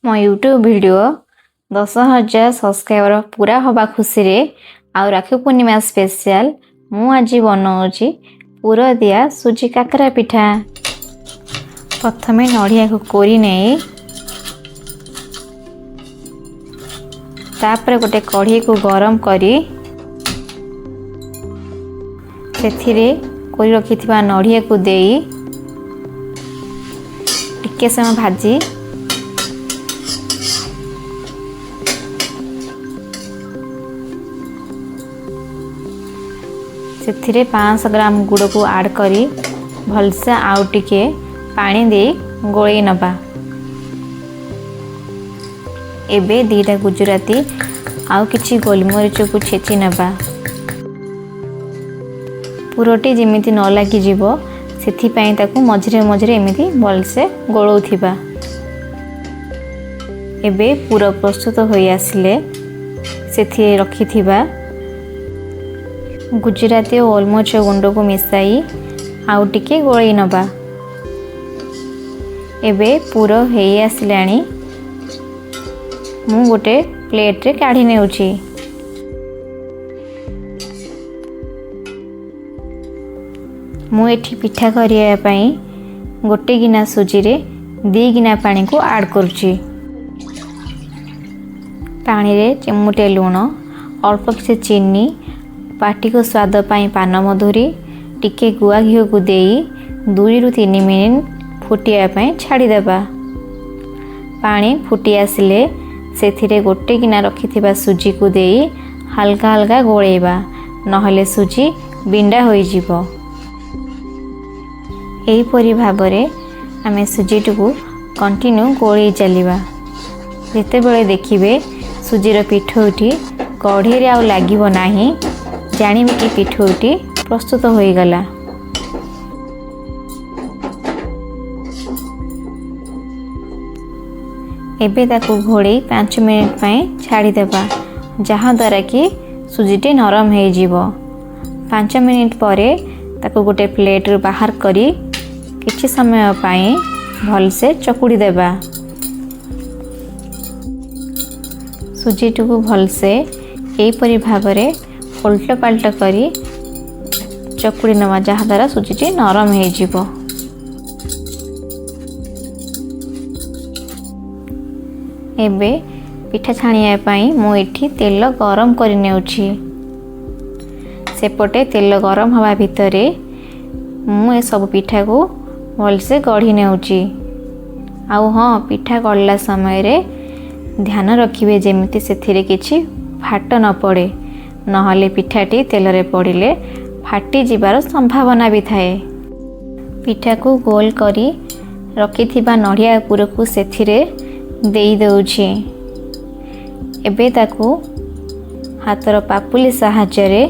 ମୋ YouTube video 10,000 subscriber ପୁରା ହେବା ଖୁସିରେ ଆଉ ରାକ୍ଷୀ ପୂର୍ଣ୍ଣିମା ସ୍ପେଶିଆଲ ମୁଁ ଆଜି ବନାଉଛି ପୁର ଦିଆ ସୁଜି କାକରା ପିଠା। ପ୍ରଥମେ ନଡ଼ିଆକୁ କୋରି ନେଇ ତାପରେ ଗୋଟେ କଢ଼େଇକୁ ଗରମ କରି ସେଥିରେ କୋରି ରଖିଥିବା ନଡ଼ିଆକୁ ଦେଇ ଟିକେ ସମୟ ଭାଜି ସେଥିରେ 500 ଗ୍ରାମ ଗୁଡ଼କୁ ଆଡ଼୍ କରି ଭଲସେ ଆଉ ଟିକେ ପାଣି ଦେଇ ଗୋଳେଇ ନେବା। ଏବେ 2ଟା ଗୁଜୁରାତି ଆଉ କିଛି ଗୋଲମରିଚକୁ ଛେଚି ନେବା। ପୁରଟି ଯେମିତି ନ ଲାଗିଯିବ ସେଥିପାଇଁ ତାକୁ ମଝିରେ ମଝିରେ ଏମିତି ଭଲସେ ଗୋଳଉଥିବା। ଏବେ ପୁର ପ୍ରସ୍ତୁତ ହୋଇ ଆସିଲେ ସେଥିରେ ରଖିଥିବା ଗୁଜୁରାତି ଓ ଗୋଲମରିଚ ଗୁଣ୍ଡକୁ ମିଶାଇ ଆଉ ଟିକେ ଗୋଳେଇ ନେବା। ଏବେ ପୁର ହେଇ ଆସିଲାଣି, ମୁଁ ଗୋଟେ ପ୍ଲେଟ୍ରେ କାଢ଼ି ନେଉଛି। ମୁଁ ଏଠି ପିଠା କରିବା ପାଇଁ ଗୋଟେ ଗିନା ସୁଜିରେ 2 ଗିନା ପାଣିକୁ ଆଡ଼୍ କରୁଛି। ପାଣିରେ ଚିମୁଟେ ଲୁଣ, ଅଳ୍ପ କିଛି ଚିନି, ପାଟିକୁ ସ୍ୱାଦ ପାଇଁ ପାନମଧୁରୀ, ଟିକେ ଗୁଆ ଘିଅକୁ ଦେଇ 2ରୁ 3 ମିନିଟ୍ ଫୁଟିବା ପାଇଁ ଛାଡ଼ିଦେବା। ପାଣି ଫୁଟି ଆସିଲେ ସେଥିରେ ଗୋଟେ ଗିନା ରଖିଥିବା ସୁଜିକୁ ଦେଇ ହାଲକା ହାଲକା ଗୋଳେଇବା, ନହେଲେ ସୁଜି ବିଣ୍ଡା ହୋଇଯିବ। ଏହିପରି ଭାବରେ ଆମେ ସୁଜିଟିକୁ କଣ୍ଟିନ୍ୟୁ ଗୋଳେଇ ଚାଲିବା। ଯେତେବେଳେ ଦେଖିବେ ସୁଜିର ପିଠଉଟି କଢ଼େଇରେ ଆଉ ଲାଗିବ ନାହିଁ, ଜାଣିବେ କି ପିଠଉଟି ପ୍ରସ୍ତୁତ ହୋଇଗଲା। ଏବେ ତାକୁ ଘୋଡ଼େଇ 5 ମିନିଟ୍ ପାଇଁ ଛାଡ଼ିଦେବା, ଯାହାଦ୍ୱାରା କି ସୁଜିଟି ନରମ ହେଇଯିବ। 5 ମିନିଟ୍ ପରେ ତାକୁ ଗୋଟେ ପ୍ଲେଟ୍ରୁ ବାହାର କରି କିଛି ସମୟ ପାଇଁ ଭଲସେ ଚକୁଡ଼ି ଦେବା। ସୁଜିଟିକୁ ଭଲସେ ଏହିପରି ଭାବରେ ଓଲଟ ପାଲଟ କରି ଚକୁଡ଼ି ନେବା, ଯାହାଦ୍ୱାରା ସୁଜିଟି ନରମ ହେଇଯିବ। ଏବେ ପିଠା ଛାଣିବା ପାଇଁ ମୁଁ ଏଠି ତେଲ ଗରମ କରି ନେଉଛି। ସେପଟେ ତେଲ ଗରମ ହେବା ଭିତରେ ମୁଁ ଏସବୁ ପିଠାକୁ ଭଲସେ ଗଢ଼ି ନେଉଛି। ଆଉ ହଁ, ପିଠା ଗଢ଼ିଲା ସମୟରେ ଧ୍ୟାନ ରଖିବେ ଯେମିତି ସେଥିରେ କିଛି ଫାଟ ନ ପଡ଼େ, ନହେଲେ ପିଠାଟି ତେଲରେ ପଡ଼ିଲେ ଫାଟିଯିବାର ସମ୍ଭାବନା ବି ଥାଏ। ପିଠାକୁ ଗୋଲ କରି ରଖିଥିବା ନଡ଼ିଆ ପୁରକୁ ସେଥିରେ ଦେଇଦେଉଛି। ଏବେ ତାକୁ ହାତର ପାପୁଲି ସାହାଯ୍ୟରେ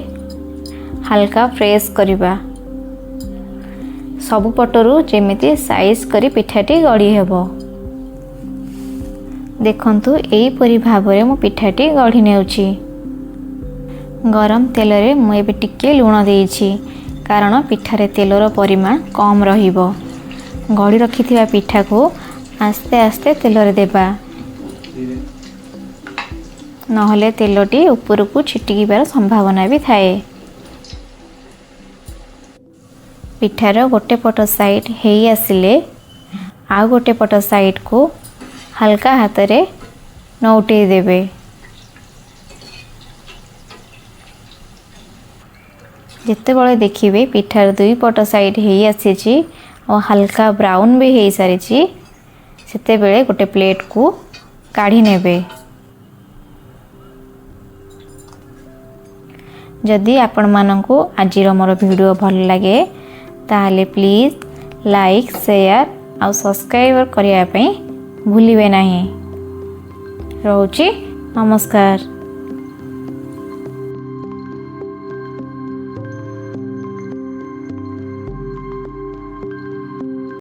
ହାଲକା ପ୍ରେସ୍ କରିବା, ସବୁ ପଟରୁ ଯେମିତି ସାଇଜ୍ କରି ପିଠାଟି ଗଢ଼ି ହେବ। ଦେଖନ୍ତୁ, ଏହିପରି ଭାବରେ ମୁଁ ପିଠାଟି ଗଢ଼ି ନେଉଛି। ଗରମ ତେଲରେ ମୁଁ ଏବେ ଟିକେ ଲୁଣ ଦେଇଛି, କାରଣ ପିଠାରେ ତେଲର ପରିମାଣ କମ୍ ରହିବ। ଗଢ଼ି ରଖିଥିବା ପିଠାକୁ ଆସ୍ତେ ଆସ୍ତେ ତେଲରେ ଦେବା, ନହେଲେ ତେଲଟି ଉପରକୁ ଛିଟିକିବାର ସମ୍ଭାବନା ବି ଥାଏ। ପିଠାର ଗୋଟେ ପଟ ସାଇଡ଼୍ ହେଇ ଆସିଲେ ଆଉ ଗୋଟେ ପଟ ସାଇଡ଼୍କୁ ହାଲକା ହାତରେ ନଉଟେଇ ଦେବେ। ଯେତେବେଳେ ଦେଖିବେ ପିଠାର ଦୁଇ ପଟ ସାଇଡ଼୍ ହେଇ ଆସିଛି ଆଉ ହାଲକା ବ୍ରାଉନ୍ ବି ହେଇସାରିଛି, ସେତେବେଳେ ଗୋଟେ ପ୍ଲେଟ୍କୁ କାଢ଼ି ନେବେ। ଯଦି ଆପଣମାନଙ୍କୁ ଆଜିର ମୋର ଭିଡ଼ିଓ ଭଲ ଲାଗେ ତାହେଲେ ପ୍ଲିଜ୍ ଲାଇକ୍, ସେୟାର ଆଉ ସବସ୍କ୍ରାଇବ୍ କରିବା ପାଇଁ ଭୁଲିବେ ନାହିଁ। ରହୁଛି, ନମସ୍କାର।